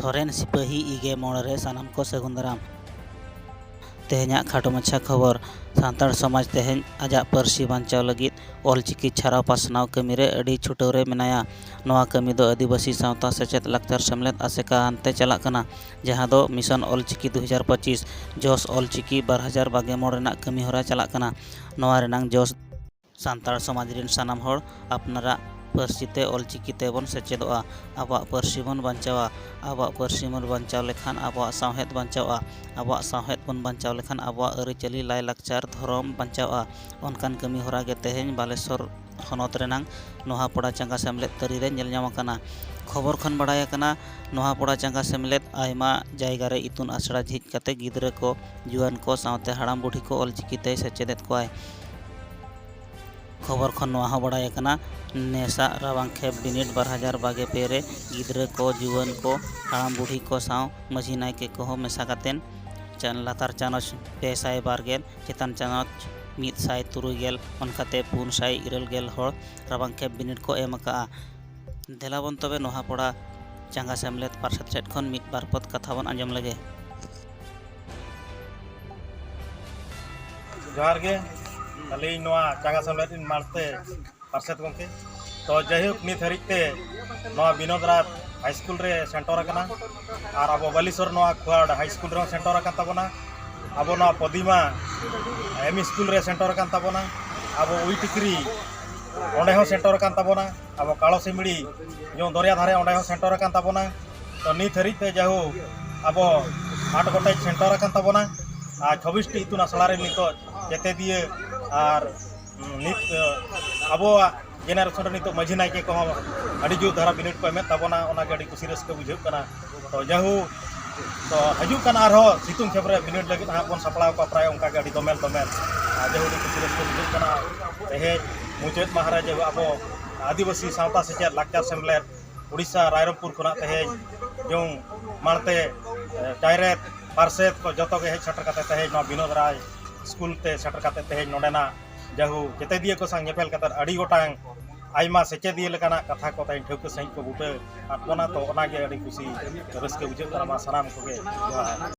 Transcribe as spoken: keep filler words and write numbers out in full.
ᱥᱚᱨᱮᱱ ᱥᱤᱯᱟᱹᱦᱤ ᱤᱜᱮ ᱢᱚᱬᱮ ᱨᱮ ᱥᱟᱱᱟᱢ ᱠᱚ ᱥᱟᱹᱜᱩᱱ ᱫᱟᱨᱟᱢ᱾ ᱛᱮᱦᱮᱧᱟᱜ ᱠᱷᱟᱴᱚ ᱢᱟᱪᱷᱟ ᱠᱷᱚᱵᱚᱨ᱾ ᱥᱟᱱᱛᱟᱲ ᱥᱚᱢᱟᱡᱽ ᱛᱮᱦᱮᱧ ᱟᱡᱟᱜ ᱯᱟᱹᱨᱥᱤ ᱵᱟᱧᱪᱟᱣ ᱞᱟᱹᱜᱤᱫ ᱚᱞᱪᱤᱠᱤ ᱪᱷᱟᱨᱟᱣ ᱯᱟᱥᱱᱟᱣ ᱠᱟᱹᱢᱤ ᱨᱮ ᱟᱹᱰᱤ ᱪᱷᱩᱴᱟᱹᱣ ᱨᱮ ᱢᱮᱱᱟᱭᱟ᱾ ᱱᱚᱣᱟ ᱠᱟᱹᱢᱤ ᱫᱚ ᱟᱹᱫᱤᱵᱟᱹᱥᱤ ᱥᱟᱶᱛᱟ ᱥᱮᱪᱮᱫ ᱞᱟᱠᱪᱟᱨ ᱥᱮᱢᱞᱮᱫ ᱟᱥᱮᱠᱟ ᱟᱱᱛᱮ ᱪᱟᱞᱟᱜ ᱠᱟᱱᱟ, ᱡᱟᱦᱟᱸ ᱫᱚ ᱢᱤᱥᱚᱱ ᱚᱞᱪᱤᱠᱤ ᱫᱩ ᱦᱟᱡᱟᱨ ᱯᱚᱸᱪᱤᱥ, ᱡᱚᱥ ᱚᱞᱪᱤᱠᱤ ᱵᱟᱨ ᱦᱟᱡᱟᱨ ᱵᱟᱜᱮ ᱢᱚᱬ ᱨᱮᱱᱟᱜ ᱠᱟᱹᱢᱤ ᱦᱚᱨᱟ ᱪᱟᱞᱟᱜ ᱠᱟᱱᱟ᱾ ᱱᱚᱣᱟ ᱨᱮᱱᱟᱝ ᱡᱚᱥ ᱥᱟᱱᱛᱟᱲ ᱥᱚᱢᱟᱡᱽ ᱨᱮᱱ ᱥᱟᱱᱟᱢ ᱦᱚᱲ ᱟᱯᱱᱟᱨᱟᱜ ᱯᱟᱹᱨᱥᱤ ᱛᱮ ᱚᱞᱪᱤᱠᱤ ᱛᱮᱵᱚᱱ ᱥᱮᱪᱮᱫᱚᱜᱼᱟ, ᱟᱵᱚᱣᱟᱜ ᱯᱟᱹᱨᱥᱤ ᱵᱚᱱ ᱵᱟᱧᱪᱟᱣᱟ, ᱟᱵᱚᱣᱟᱜ ᱯᱟᱹᱨᱥᱤ ᱵᱚᱱ ᱵᱟᱧᱪᱟᱣ ᱞᱮᱠᱷᱟᱱ ᱟᱵᱚᱣᱟᱜ ᱥᱟᱶᱦᱮᱫ ᱵᱟᱧᱪᱟᱣᱟ, ᱟᱵᱚᱣᱟᱜ ᱥᱟᱶᱦᱮᱫ ᱵᱚᱱ ᱵᱟᱧᱪᱟᱣ ᱞᱮᱠᱷᱟᱱ ᱟᱵᱚᱣᱟᱜ ᱟᱹᱨᱤᱪᱟᱹᱞᱤ, ᱞᱟᱭᱼᱞᱟᱠᱪᱟᱨ, ᱫᱷᱚᱨᱚᱢ ᱵᱟᱧᱪᱟᱣᱟ᱾ ᱚᱱᱠᱟᱱ ᱠᱟᱹᱢᱤ ᱦᱚᱨᱟ ᱜᱮ ᱛᱮᱦᱮᱧ ᱵᱟᱞᱮᱥᱚᱨ ᱦᱚᱱᱚᱛ ᱨᱮᱱᱟᱝ ᱱᱚᱦᱟᱯᱚᱲᱟ ᱪᱟᱸᱜᱟ ᱥᱮᱢᱞᱮᱫ ᱛᱟᱹᱨᱤ ᱨᱮ ᱧᱮᱞ ᱧᱟᱢ ᱟᱠᱟᱱᱟ᱾ ᱠᱷᱚᱵᱚᱨ ᱠᱷᱚᱱ ᱵᱟᱲᱟᱭ ᱟᱠᱟᱱᱟ, ᱱᱚᱦᱟᱯᱚᱲᱟ ᱪᱟᱸᱜᱟ ᱥᱮᱢᱞᱮᱫ ᱟᱭᱢᱟ ᱡᱟᱭᱜᱟ ᱨᱮ ᱤᱛᱩᱱ ᱟᱥᱲᱟ ᱡᱷᱤᱡ ᱠᱟᱛᱮ ᱜᱤᱫᱽᱨᱟᱹ ᱠᱚ, ᱡᱩᱣᱟᱹᱱ ᱠᱚ ᱥᱟᱶᱛᱮ ᱦᱟᱲᱟᱢ ᱵᱩᱰᱷᱤ ᱠᱚ ᱚᱞᱪᱤᱠᱤ ᱛᱮᱭ ᱥᱮᱪᱮᱫᱮᱫ ᱠᱚᱣᱟᱭ᱾ ᱠᱷᱚᱵᱚᱨ ᱠᱷᱚᱱ ᱱᱚᱣᱟ ᱦᱚᱸ ᱵᱟᱲᱟᱭ ᱟᱠᱟᱱᱟ, ᱱᱮᱥᱟᱜ ᱨᱟᱵᱟᱝ ᱠᱷᱮᱯ ᱵᱤᱱᱤᱰ ᱵᱟᱨ ᱦᱟᱡᱟᱨ ᱵᱟᱜᱮ ᱯᱮ ᱨᱮ ᱜᱤᱫᱽᱨᱟᱹ ᱠᱚ, ᱡᱩᱣᱟᱹᱱ ᱠᱚ, ᱦᱟᱲᱟᱢ ᱵᱩᱰᱷᱤ ᱠᱚ ᱥᱟᱶ ᱢᱟᱹᱡᱷᱤ ᱱᱟᱭᱠᱮ ᱠᱚᱦᱚᱸ ᱢᱮᱥᱟ ᱠᱟᱛᱮᱱ ᱪᱟᱱ-, ᱞᱟᱛᱟᱨ ᱪᱟᱱᱟᱪ ᱯᱮ ᱥᱟᱭ ᱵᱟᱨ ᱜᱮᱞ, ᱪᱮᱛᱟᱱ ᱪᱟᱱᱟᱪ ᱢᱤᱫ ᱥᱟᱭ ᱛᱩᱨᱩᱭ ᱜᱮᱞ, ᱚᱱᱠᱟᱛᱮ ᱯᱩᱱ ᱥᱟᱭ ᱤᱨᱟᱹᱞ ᱜᱮᱞ ᱦᱚᱲ ᱨᱟᱵᱟᱝ ᱠᱷᱮᱯ ᱵᱤᱱᱤᱰ ᱠᱚ ᱮᱢ ᱟᱠᱟᱜᱼᱟ᱾ ᱫᱮᱞᱟ ᱵᱚᱱ ᱛᱚᱵᱮ ᱱᱚᱦᱟᱯᱚᱲᱟ ᱪᱟᱸᱜᱟ ᱥᱮᱢᱞᱮᱫ ᱯᱟᱨᱥᱮᱛ ᱥᱮᱫ ᱠᱷᱚᱱ ᱢᱤᱫ ᱵᱟᱨ ᱯᱚᱫ ᱠᱟᱛᱷᱟ ᱵᱚᱱ ᱟᱸᱡᱚᱢ ᱞᱮᱜᱮ᱾ ᱡᱚᱦᱟᱨ ᱜᱮ, ᱟᱹᱞᱤᱧ ᱱᱚᱣᱟ ᱪᱟᱸᱜᱟ ᱥᱮᱢᱞᱮᱫ ᱨᱤᱱ ᱢᱟᱲᱛᱮ ᱯᱟᱨᱥᱮᱛ ᱜᱚᱢᱠᱮ᱾ ᱛᱚ ᱡᱟᱭᱦᱳᱠ, ᱱᱤᱛ ᱦᱟᱹᱨᱤᱡ ᱛᱮ ᱱᱚᱣᱟ ᱵᱤᱱᱳᱫ ᱨᱟᱡᱽ ᱦᱟᱭ ᱥᱠᱩᱞ ᱨᱮ ᱥᱮᱱᱴᱚᱨ ᱟᱠᱟᱱᱟ, ᱟᱨ ᱟᱵᱚ ᱵᱟᱞᱤᱥᱚᱨ ᱱᱚᱣᱟ ᱠᱷᱩᱣᱟᱰ ᱦᱟᱭ ᱥᱠᱩᱞ ᱨᱮᱦᱚᱸ ᱥᱮᱱᱴᱚᱨ ᱟᱠᱟᱱ ᱛᱟᱵᱚᱱᱟ, ᱟᱵᱚ ᱱᱚᱣᱟ ᱯᱚᱫᱤᱢᱟ ᱮᱢ ᱤ ᱥᱠᱩᱞ ᱨᱮ ᱥᱮᱱᱴᱚᱨ ᱟᱠᱟᱱ ᱛᱟᱵᱚᱱᱟ, ᱟᱵᱚ ᱩᱭ ᱴᱤᱠᱨᱤ ᱚᱸᱰᱮ ᱦᱚᱸ ᱥᱮᱱᱴᱚᱨ ᱟᱠᱟᱱ ᱛᱟᱵᱚᱱᱟ, ᱟᱵᱚ ᱠᱟᱲᱚ ᱥᱤᱢᱲᱤ ᱡᱮᱢᱚᱱ ᱫᱚᱨᱭᱟ ᱫᱷᱟᱨᱮ ᱚᱸᱰᱮ ᱦᱚᱸ ᱥᱮᱱᱴᱚᱨ ᱟᱠᱟᱱ ᱛᱟᱵᱚᱱᱟ᱾ ᱛᱚ ᱱᱤᱛ ᱦᱟᱹᱨᱤᱡ ᱛᱮ ᱡᱟᱭᱦᱳᱠ ᱟᱵᱚ ᱟᱴ ᱜᱚᱴᱮᱡ ᱥᱮᱱᱴᱚᱨ ᱟᱠᱟᱱ ᱛᱟᱵᱚᱱᱟ, ᱟᱨ ᱪᱷᱚᱵᱵᱤᱥ ᱴᱤ ᱤᱛᱩᱱ ᱟᱥᱲᱟ ᱨᱮ ᱱᱤᱛᱚᱜ ᱪᱮᱛᱮᱫᱤᱭᱟᱹ ᱟᱨ ᱱᱤᱛ ᱟᱵᱚᱣᱟᱜ ᱡᱮᱱᱟᱨᱮᱥᱚᱱ ᱨᱮ ᱱᱤᱛᱚᱜ ᱢᱟᱹᱡᱷᱤ ᱱᱟᱭᱠᱮ ᱠᱚᱦᱚᱸ ᱟᱹᱰᱤ ᱡᱳᱨ ᱫᱷᱟᱨᱟ ᱵᱤᱱᱤᱰ ᱠᱚ ᱮᱢᱮᱫ ᱛᱟᱵᱚᱱᱟ, ᱚᱱᱟᱜᱮ ᱟᱹᱰᱤ ᱠᱩᱥᱤ ᱨᱟᱹᱥᱠᱟᱹ ᱵᱩᱡᱷᱟᱹᱜ ᱠᱟᱱᱟ᱾ ᱛᱚ ᱡᱟᱭᱦᱳᱠ, ᱛᱚ ᱦᱤᱡᱩᱜ ᱠᱟᱱ ᱟᱨᱦᱚᱸ ᱥᱤᱛᱩᱝ ᱠᱷᱮᱯ ᱨᱮ ᱵᱤᱱᱤᱰ ᱞᱟᱹᱜᱤᱫ ᱦᱟᱸᱜ ᱵᱚᱱ ᱥᱟᱯᱲᱟᱣ ᱠᱚᱣᱟ ᱯᱨᱟᱭ ᱚᱱᱠᱟ ᱜᱮ ᱟᱹᱰᱤ ᱫᱚᱢᱮᱞ ᱫᱚᱢᱮᱞ᱾ ᱟᱨ ᱡᱟᱭᱦᱳᱠ, ᱟᱹᱰᱤ ᱠᱩᱥᱤ ᱨᱟᱹᱥᱠᱟᱹ ᱵᱩᱡᱷᱟᱹᱜ ᱠᱟᱱᱟ᱾ ᱛᱮᱦᱮᱧ ᱢᱩᱪᱟᱹᱫ ᱢᱟᱦᱟ ᱨᱮ ᱡᱟᱭᱦᱳᱠ ᱟᱵᱚ ᱟᱹᱫᱤᱵᱟᱹᱥᱤ ᱥᱟᱶᱛᱟ ᱥᱮᱪᱮᱫ ᱞᱟᱠᱪᱟᱨ ᱥᱮᱢᱞᱮᱫ ᱩᱲᱤᱥᱥᱟ ᱨᱟᱭᱨᱚᱝᱯᱩᱨ ᱠᱷᱚᱱᱟᱜ ᱛᱮᱦᱮᱧ ᱡᱚᱝ ᱢᱟᱲᱛᱮ, ᱮ, ᱰᱟᱭᱨᱮᱠᱴ ᱯᱟᱨᱥᱮᱛ ᱠᱚ ᱡᱚᱛᱚ ᱜᱮ ᱦᱮᱡ ᱥᱮᱴᱮᱨ ᱠᱟᱛᱮ ᱛᱮᱦᱮᱧ ᱱᱚᱣᱟ ᱵᱤᱱᱳᱫ ᱨᱟᱭ ᱥᱠᱩᱞ ᱛᱮ ᱥᱮᱴᱮᱨ ᱠᱟᱛᱮ ᱛᱮᱦᱮᱧ ᱱᱚᱰᱮᱱᱟᱜ ᱡᱟᱭᱦᱳᱠ ᱪᱮᱛᱮᱫᱤᱭᱟᱹ ᱠᱚ ᱥᱟᱶ ᱧᱮᱯᱮᱞ ᱠᱟᱛᱮ ᱟᱹᱰᱤ ᱜᱚᱴᱟᱝ ᱟᱭᱢᱟ ᱥᱮᱪᱮᱫᱤᱭᱟᱹ ᱞᱮᱠᱟᱱᱟᱜ ᱠᱟᱛᱷᱟ ᱠᱚ ᱛᱮᱦᱮᱧ ᱴᱷᱟᱹᱣᱠᱟᱹ ᱥᱟᱺᱦᱤᱡ ᱠᱚ ᱵᱩᱴᱟᱹ ᱟᱫ ᱵᱚᱱᱟ᱾ ᱛᱚ ᱚᱱᱟᱜᱮ ᱟᱹᱰᱤ ᱠᱩᱥᱤ ᱨᱟᱹᱥᱠᱟᱹ ᱵᱩᱡᱷᱟᱹᱜ ᱠᱟᱱᱟ᱾ ᱢᱟ ᱥᱟᱱᱟᱢ ᱠᱚᱜᱮ ᱡᱚᱦᱟᱨ᱾